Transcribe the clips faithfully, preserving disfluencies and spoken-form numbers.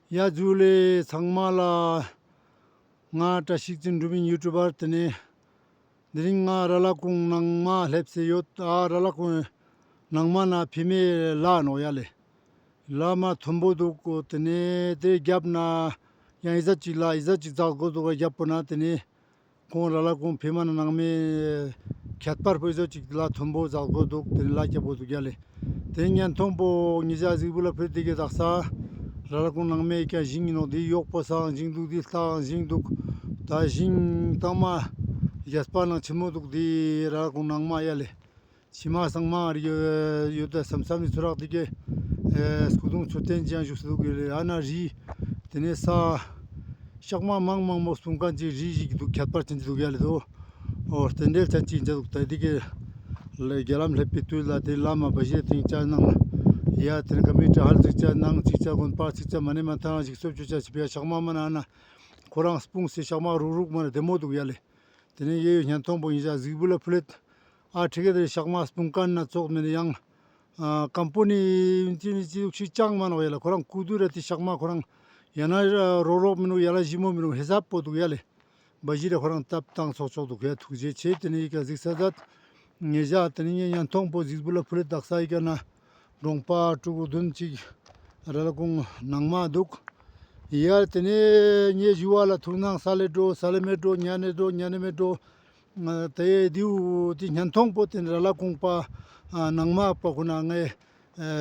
ཡ་ཇུ་ལེ་ཚང་མ་ལ། ང་བཀྲ་ཤིས་འཛིན་གྲུབ་ཨིན་ཡུ་ཊུབ་པར། ཏེ་ནེ་དེ་རིང་ང་ར་ལ་ཀུང་ནང་མ་ལེབས་སེ་ཡོད། ཨ་ར་ལ་ཀུང་ནང་མ་ན་ཕི་མེ་ལ་ནོག་ཡ་ལེ། ལ་མ་ཐོན་པོ་དུག། ཏེ་ནེ་ཏེ་གྱབ་ན་ཡང་ཨི་ཟ་ཅིག་ལ་ཨི་ཟ་ཅིག་ཛག་གོས་དུག་ག་གྱབ་པོ་ན། ཏེ་ནེ་ཁོང་ར་ལ་ཀུང་ཕི་མ་ན་ནང་མེ་ཁྱད་པར་པོ་ཨི་ཟོ་ཅིག་ལ་ཐོན་པོ་ཛག་གོས་དུག། ཏེ་ནེ་ལ་གྱབ་གོས་དུག་ཡ་ལེ། ཏེ་ཉན་ཐོང་པོ་ཉེ་ཞ་ཟིག་བུ་ལ་ཕུལ་ཏེ་གི་དག་ས་ར་ལ་ཀུང་ནང་མེ་ཀ་ཞིང་ཨིན་ནོག། ཏེ་ཡོག་པོ་སང་ཞིང་དུག། ཏེ་ལྟའང་ཞིང་དུག། ད་ཞིང་ཏང་མ་རྒྱས་པ་ནང་ཆེན་མོ་དུག། ཏེ་ར་ལ་ཀུང་ནང་མ་ཡ་ལེ། ཕྱི་མ་སང་མ་རི་ཡོད་ད་སམ་སམ་ནི་ཚུ་རག་ཏེ་གི་ཨེ་སྐུ་གདུང་མཆོད་རྟེན་ཅིག་ཡང་བཞུགས་སེ་དུག་གི་ལེ། ཨ་ན་རི་ཏེ་ནེ་ས་ཤག་མ་མང་མང་མོ་སྤུངས་ཁན་ཅིག་རི་ཞིག་དུག། ཁྱད་པར་ཅན་ཅིག་དུག་ཡ་ལེ་དོ། འོ་རྟེན་འབྲེལ་ཅན་ཅིག་ཨིན་ཅ་དུག། ད་ཏེ་གི་ལ་རྒྱ་ལམ་ལེབས་པའི་དུས་ལ་ཏེ་ལ་མ་བ་ཞེ་ཏིང་ཅ་ནང་ཡ་ཏེ་ནེ་ཀ་མི་ཏྲ་ཧལ་ཅིག་ཅ་ནང་ཅིག་ཅ་དགོན་པ་ཅིག་ཅ་མ་ནེ་མ་ཐང་ཞིག་སོབ་ཅུ་ཅ་ཅི་པའི་ཤག་མ་མ་ན་ཨ་ན་ཁོ་རང་སྤུངས་སེ་ཤག་མ་རུག་རུག་མ་ན་བདེ་མོ་དུག་ཡ་ལེ། ཏེ་ནེ་ཡེ་ཡོད་ཉན་ཐོང་པོ་ཉེ་ཞ་ཟིག་བུ་ལ་ཕུལ་ལེད། ཨ་ཁྲི་ཀ་ཏེ་ཤག་མ་སྤུངས་ཁན་ན་ཙོགས་མེད་ཡང་ཨ་ཀམ་པོ་ནི་ཅི་ནི་ཅི་དུག་ཤིག་ཅང་མ་ནོག་ཡ་ལེ། ཁོ་རང་ཀུ་དུ་ར་ཏེ་ཤག་མ་ཁོ་རང་ཡ་ན་རོག་རོག་མི་ནུག། ཡ་ལ་ཞིབ་མོ་མི་ནུག། ཧེ་སབ་པོ་དུག་ཡ་ལེ། བ་ཞི་རེ་ཁོ་རང་ཏབ་ཏང་ཙོགས་ཙོགས་དུག་ཡ། ཐུགས་རྗེ་ཆེ། ཏེ་ནེ་ཡི་ཀ་ཟིག་ས་ཛད། ཉེ་ཞ་ཏེ་ནེ་ཉན་ཐོང་པོ་ཟིག་བུ་ལ་ཕུལ་ལེད། དག་ས་ཡི་ཀ་ན་གྲོང་པ་ཕྲུ་གུ་དུན་ཅིག་ར་ལ་ཀུང་ནང་མ་དུག་ཡ། ཏེ་ནེ་ཉེ་ཞུ་བ་ལ་ཐུག་ནང་ས་ལེ་འགྲོ་ས་ལེ་མེ་འགྲོ་ཉ་ནེ་འགྲོ་ཉ་ནེ་མེ་འགྲོ། ཏེ་དེའུ་ཏེ་ཉན་ཐོང་པོ་ཏེ་ནེ་ར་ལ་ཀུང་པ་ནང་མ་པ་ཁོ་ན་ངའི་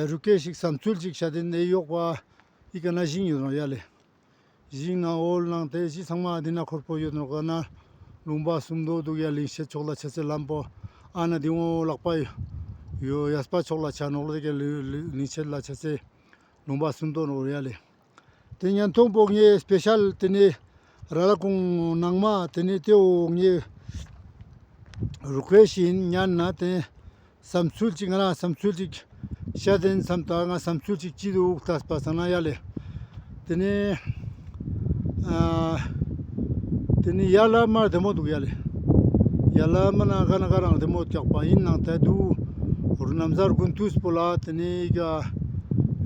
རུ་སྐད་ཞིག་སམ་ཚུལ་ཅིག་ཤད་དེ་ནེ་ཡོག་པ་ཡི་ཀ་ན་ཞིང་ཡོད་ནོག་ཡ་ལེ། ཞིང་ན་འོལ་ནང་ཏེ་ཞིག་ཚང་མ་ཏེ་ན་ཁོར་པོ་ཡོད་ནོག་ག་ན། ལུང་པ་སུམ་མདོ་དུག་ཡ། ལིང་ཤེད་ཕྱོགས་ལ་ཆ་སེ་ལམ་པོ་ཨ་ན་ཏེ་འོ་ལག་པ་ཡོད་ཡས་པ་ཕྱོགས་ལ་ཆ་ནོག་ལེ། ཏེ་ག་ལིང་ཤེད་ལ་ཆ་སེ་ལུང་པ་སུམ་མདོ་ནོག་ཡ་ལེ། ཏེ་ཉན་ཐོང་པོ་ངའི་སྤེ་ཤལ་ཏེ་ནེ་ར་ལ་ཀུང་ནང་མ་ཏེ་ནེ་ཏེ་འོ་ངའི་རུ་སྐད་ཞིག་ཨིན་ཉན་ན་ཏེ་སམ་ཚུལ་ཅིག་ང་རང་སམ་ཚུལ་ཅིག་ཤད་དེན་སམ་ད་ང་སམ་ཚུལ་ཅིག་ཅི་དུག་ལྟས་པ་སང་ན་ཡ་ལེ། ཏེ་ནེ་ཨ་ཏེ་ནེ་ཡ་ལ་མ་བདེ་མོ་དུག་ཡ་ལེ། ཡ་ལ་མ་ན་ག་ན་ག་རང་བདེ་མོ་ཀྱག་པ་ཨིན་ནང་ཏེ་དུག་རུ་ནམ་ཟར་གུན་ཏུས་པོ་ལ་ཏེ་ནེ་ཡི་ཀ་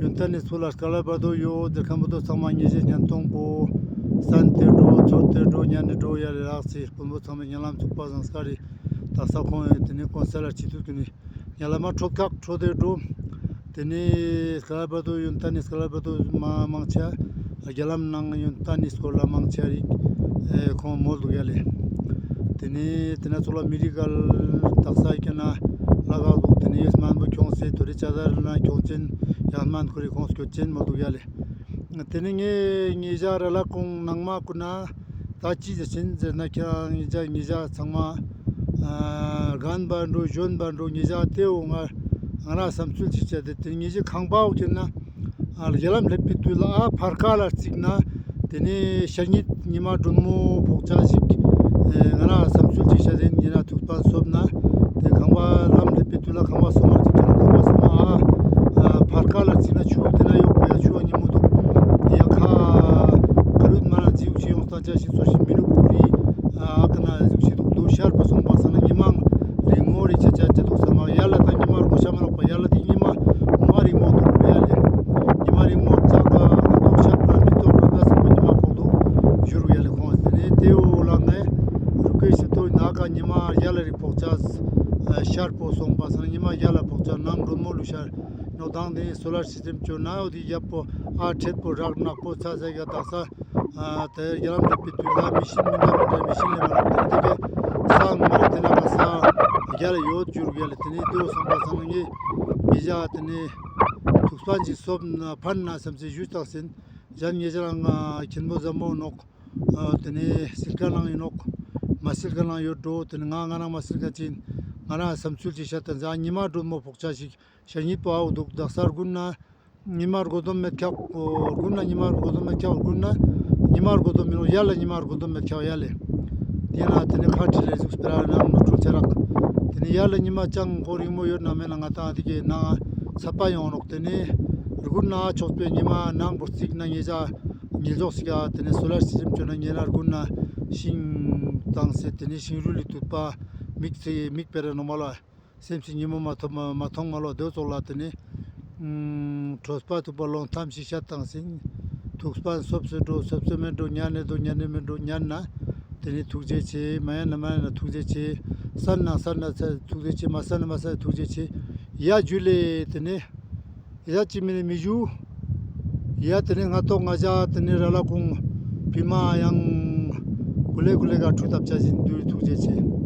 ཡོན་ཏན་ནི་སྐོར་ལ་སྐལ་བ་དོ་ཡོད། ཏེ་ཁམ་བུ་དོ་ཚང་མ་ཉེ་ཞ་ཉན་ཐོང་པོ་སན་ཏེ་འགྲོ་ཚོར་ཏེ་འགྲོ་ཉན་ཏེ་འགྲོ་ཡ་ལེ་རག་སེ་སྤུན་པོ་ཚང་མ་ཉན་ལམ་ཚུགས་པ་སང་སྐ་རི་དག་ས་ཁོང་ཡོད། ཏེ་ནེ་ཀོན་སལ་ལ་ཅི་ཐུག་ཏེ་ནེ་ཉལ་མ་ཁྲོད་ཁག་ཁྲོད་དེ་འགྲོ། ཏེ་ནེ་སྐལ་བ་དོ་ཡོན་ཏན་ནི་སྐལ་བ་དོ་མ་མང་ཆེ་རྒྱ་ལམ་ནང་ཡོན་ཏན་ནི་སྐོར་ལ་མང་ཆེ་རིག་ཨེ་ཁོང་མོལ་དུག་ཡ་ལེ། ཏེ་ནེ་ཏེ་ན་ཚོགས་ལ་མི་རིགས་གལ་དག་ས་ཡི་ཀ་ན་ལ་གག་དུག། ཏེ་ནེ་ཡོད་སྨན་པོ་ཁྱོངས་སེ་དོ་རི་ཅ་དར་ན་ཁྱོང་ཅན་ཡང་སྨན་ཁོ་རི་ཁོངས་སྐྱོད་ཅན་མོལ་དུག་ཡ་ལེ། ཏེ་ནེ་ངའི་ཉེ་ཞ་ར་ལ་ཀུང་ནང་མ་ཀུན་ན་ད་ཅི་ཟེར་ཅན་ཟེར་ན་ཁྱེད་རང་ཉེ་ཞ་ཉེ་ཞ་ཚང་མ་ཨ་རྒན་པ་འགྲོ་གཞོན་པ་འགྲོ་ཉེ་ཞ་ཏེ་འོ་ང་ང་རང་སམ་ཚུལ་ཅིག་བྱས་ཏེ་ཏེ་ཉེ་ཞ་ཁང་པའོ་ཁྱེར་ན་ཨ་རྒྱ་ལམ་སླེབས་པའི་དུས་ལ་ཨ་ཕར་ཁ་ལ་རྩིག་ན་ཏེ་ནེ་ཤ་ཉིད་ཉི་མ་སྒྲོན་མོ་ཕོག་ཆ་ཞིག་ཨེ་ང་རང་སམ་ཚུལ་ཅིག་བྱས་ཏེ་ཉེ་རང་ཐུགས་པ་སོབ་ན་ཏེ་ཁང་པ་ལམ་སླེབས་པའི་དུས་ལ་ཁང་པ་སོ་མ་ཅིག་ཁྱེར་ན་ཁང་པ་སོ་མ་ཨ་ཨ་ཕར་ཁ་ལ་རྩིག་ན་ཆུ་ཏེ་ན་ཡོག་པོ་ཡ་ཆུ་བ་ཉི་མོ་དུག་ཡ་ཁ་ཁ་རུད་མ་ན་རྩིག་ཅིག་ཡོང་སྟངས་ཆ་ཞིག་སོ་ཞིག་མི་ནུག་པུ་རི་ཨ་ཁ་ན་རྩིག་ཅིག་དུག་དུ་ཤར་པོ་སོང་པ་སང་ན་ཉི་མ་རིང་མོ་རི་ཆ་ཆ་ཅི་དུག་ས་མ་ཡ་ལ་ད་ཉི་མ་རྒོ་ཤ་མ་ལོག་པ་ཡ་ལ་ཏེ་ཉི་མ་མ་རིང་མོ་དུག་ཡ་ལེ། ཉི་མ་རིང་མོ་ཙག་ག་ང་དོག་ཤར་པ་མི་དོག་ར་ད་སོང་པ་ཉི་མ་ཕོག་དུག་ཞུ་རུག་ཡ་ལེ། ཁོང་ཏེ་ནེ་ཏེ་འོ་ལ་ངའི་རུ་སྐད་ཞིག་ཏོ་ན་ཀ་ཉི་མ་ཡ་ལ་རི་ཕོག་ཆ་ཤར་པོ་སོང་པ་སང་ཉི་མ་ཡ་ལ་ཕོག་ཆ་ནང་སྒྲོན་མོ་ལུ་ཤར་ནོ་དང་ཏེ་སོ་ལར་སིས་ཊེམ་ཅོ་ན་འོ་ཏེ་ཡབ་པོ་ཨ་ཁྲེད་པོ་རག་ནག་པོ་ཚ་ཚ་ག་དག་ས་ཨ་ཏེ་རྒྱ་ལམ་སླེབས་པའི་དུས་ལ་མི་ཤིན་མི་འདྲ་མི་འདྲ་མི་ཤིན་ལེ་མ་ལོག་ཏེ་ཏེ་ག་ས་ངོ་མ་ཏེ་ན་ག་ས་རྒྱ་ལ་ཡོད་ཞུ་རུག་ཡ་ལེ། ཏེ་ནེ་ཏེ་འོ་སོང་པ་སང་ངའི་ཉེ་ཞ་ཏེ་ནེ་ཐུགས་པ་ཅིག་སོབ་ན་ཕན་ན་སམ་སེ་ཞུས་ཏག་སིན་ཞན་ཉེ་ཞ་རང་ང་ཁྱེན་པོ་ཟམ་པོ་ནོག། ཨ་ཏེ་ནེ་སིལ་ཁ་ནང་ཨིན་ནོག། མ་སིལ་ཁ་ནང་ཡོད་འགྲོ། ཏེ་ནེ་ང་ང་རང་མ་སིལ་ཁ་ཅིན་ང་རང་སམ་ཚུལ་ཅིག་ཤད་ཏེ་ཟ་ཉི་མ་སྒྲོན་མོ་ཕོག་ཆ་ཞིག་ཤ་ཉིད་པོ་ཨའོ་དུག། དག་ས་དགུན་ན་ཉི་མ་རྒོ་དོམ་མེད་ཁག་དགུན་ན་ཉི་མ་རྒོ་དོམ་མེད་ཁག་དགུན་ན་ཉི་མ་རྒོ་དོམ་མེད་ནོག། ཡ་ལ་ཉི་མ་རྒོ་དོམ་མེད་ཁག་ཡ་ལེ། ཏེ་ན་ཏེ་ནེ་ཁ་ཁྲི་ལེ་ཟུག་སྤེ་ར་ནང་ནུ་ཁྲུ་ཆ་རག། ཏེ་ནེ་ཡ་ལ་ཉི་མ་ཅང་ཁོ་རིང་མོ་ཡོད་ན་མེད་ན་ང་ཏང་ཏེ་གི་ནང་ཚ་པ་ཡོང་ནོག། ཏེ་ནེ་དགུན་ན་ཆོག་པའི་ཉི་མ་ནང་བོར་རྩིག་ན་ཉེ་ཞ་ཉིལ་ཇོག་སི་ག་ཏེ་ནེ་སོ་ལར་སིས་ཊེམ་ཅོ་ན་ཉེ་ན་དགུན་ན་ཤིང་ཏང་སེ་ཏེ་ནེ་ཤིང་རུལ་ལི་དུད་པ་མིག་ཚེ་མིག་སྤེ་ར་ནོ་མ་ལ། སེམས་སི་ཉི་མོ་མ་ཐོབ་མ་མ་མཐོང་མ་ལོ་དེ་ཙོགས་ལ་ཏེ་ནེ་ཨུམ་གྲོས་པ་ཐུག་པ་ལོང་ཐམས་ཅད་ཤད་ཏང་སིན། ཐུགས་པ་སོབ་སེ་འགྲོ་སོབ་སེ་མེད་འགྲོ་ཉན་ནེ་འདུག་ཉན་ནེ་མེད་འགྲོ་ཉན་ན་ཏེ་ནེ་ཐུགས་རྗེ་ཆེ། མ་ཉན་ན་མ་ཉན་ན་ཐུགས་རྗེ་ཆེ། སན་ན་སན་ན་ས་ཐུགས་རྗེ་ཆེ། མ་སན་ན་མ་སན་ན་ཐུགས་རྗེ་ཆེ། ཡ་ཇུ་ལེ། ཏེ་ནེ་ཡ་ཅི་མི་ནེ་མི་ཞུ། ཡ་ཏེ་ནེ་ང་ཏོག་ང་ཞ་ཏེ་ནེ་ར་ལ་ཁུང་བི་མ་ཡང་གུ་ལེ་གུ་ལེ་ག་ཁྲུ་ཐབ་ཆ་ཞིན་དུ་ཐུགས་རྗེ་ཆེ།